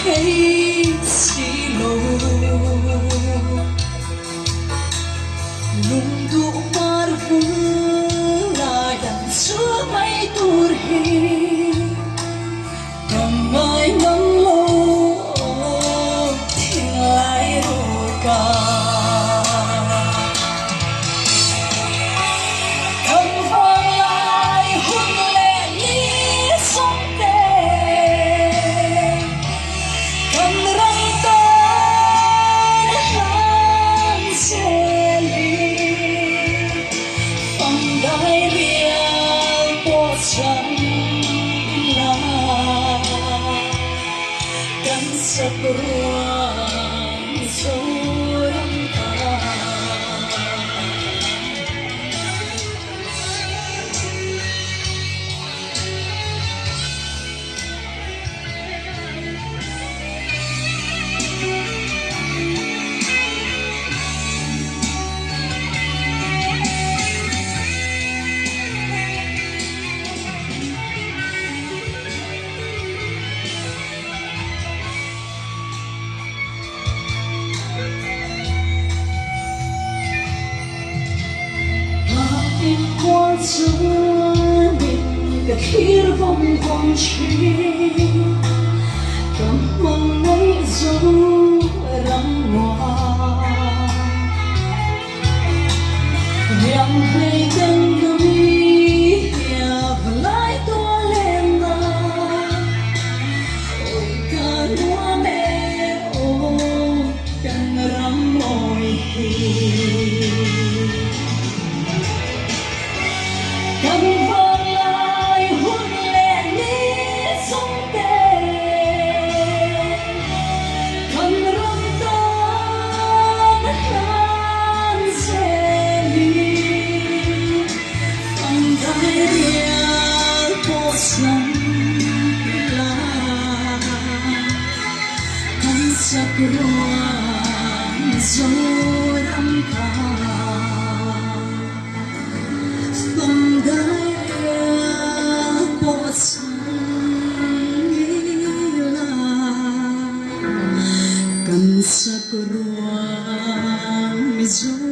thei si lo. Lungduh mar vul lai dang chu mai tur hi ka ngai ngam lo thinglai ruka. Kan vang lai hun leh ni sawmte kan ram tan hlan zel hi fang dai rial pawh chang ila kan sak ruang Zoram ta. Nghatin kual chuanin ka thlir vawng vawng thin, ka hmang ngaih zo ram nuam. Riang hlei ten ka mi hiap lai tua len na, ôi ka nuam e aw kan ram mawi hi. Kan vang lai hun leh ni chung te, kan ram tan hlan zel i, fang dai rial pawh chang ila, kan chak ruang Zoram ta. Kan sak ruang Mizoram.